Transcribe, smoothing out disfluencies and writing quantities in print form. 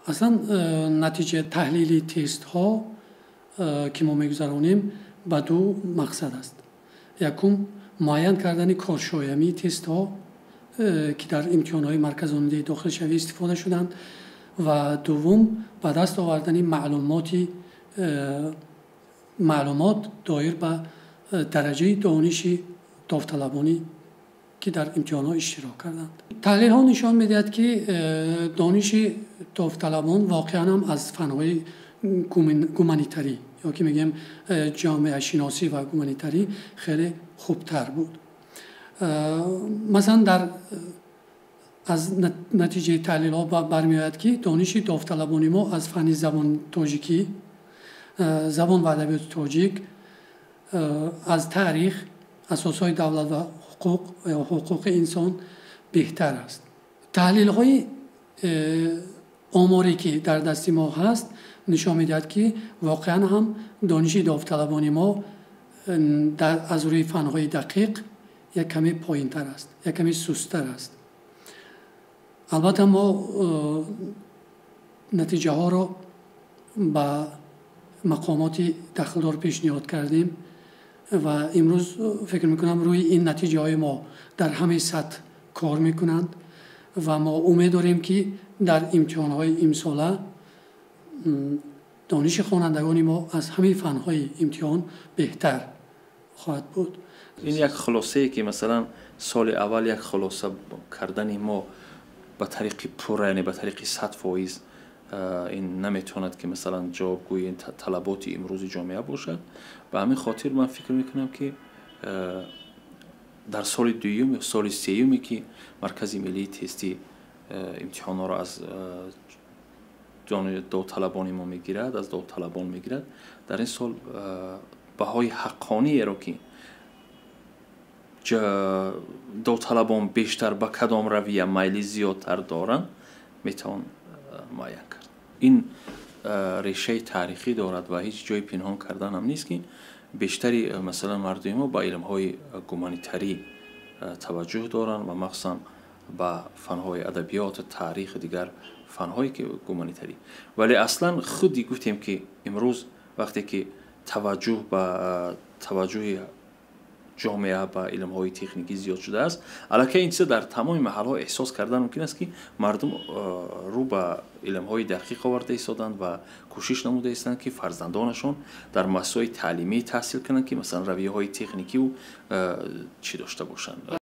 Аслан натиҷаи таҳлили тестҳо, ки мо мегузаронем, ба ду мақсад аст. Якум, муайян кардани коршоямии тестҳо, ки дар имтиҳонҳои марказонии дохилшавӣ истифода шуданд, ва дуввум, ба даст овардани маълумот доир ба дараҷаи дониши довталабонӣ, ки дар имтиҳонҳо иштирок карданд. Таҳлилҳо нишон медиҳад, ки дониши довталабон воқеан ҳам аз фанҳои гуманитарӣ ё ки мегӯем ҷомеашиносӣ ва гуманитарӣ хеле хубтар буд. Масалан, аз натиҷаи таҳлилҳо бармеояд, ки дониши довталабони мо аз фанни забони тоҷикӣ, забон ва адабиёти тоҷик, аз таърих, асосҳои давлат ва ҳуқуқ ё ҳуқуқи инсон беҳтар аст. Таҳлилҳои оморе, ки дар дасти мо ҳаст, нишон медиҳад, ки воқеан ҳам дониши довталабони мо аз рӯи фанҳои дақиқ як каме поинтар аст, як каме сусттар аст. Албатта, мо натиҷаҳоро ба мақомоти дахлдор пешниҳод кардем ва имрӯз фикр мекунам, рӯи ин натиҷаҳои мо дар ҳамаи сатҳ кор мекунанд ва мо умед дорем, ки дар имтиҳонҳои имсола дониши хонандагони мо аз ҳамаи фанҳои имтиҳон беҳтар хоҳад буд. Ин як хулосае, ки масалан соли аввал як хулоса кардани мо ба тариқи пурра, яъне ба тариқи 100%, ин наметавонад, ки масалан ҷавобгӯи талаботи имрӯзи ҷомеа бошад. Ба ҳамин хотир ман фикр мекунам, ки дар соли дуюм ё соли сеюме, ки Маркази миллии тестӣ имтиҳонҳоро аз довталабони мо мегирад, аз довталабон мегирад, дар ин сол баҳои ҳаққониеро, ки довталабон бештар ба кадом равия майли зиёдтар доранд, метавон муайян кард. Ин решаи таърихӣ дорад ва ҳеҷ ҷои пинҳон кардан ҳам нест, ки бештари масалан мардуми мо ба илмҳои гуманитарӣ таваҷҷӯҳ доранд ва махсусан ба фанҳои адабиёт, таърих, дигар фанҳое ки гуманитарӣ. Вале аслан худи гуфтем, ки имрӯз вақте ки таваҷҷӯҳ ба таваҷҷӯҳи ҷомеа ба илмҳои техникӣ зиёд шудааст, аллакай ин чиза дар тамоми маҳалҳо эҳсос кардан мумкин аст, ки мардум рӯ ба илмҳои дақиқ оварда истоданд ва кӯшиш намуда истанд, ки фарзандонашон дар муассисаҳои таълимӣ таҳсил кунанд, ки масалан равияҳои техникиву чӣ дошта бошанд.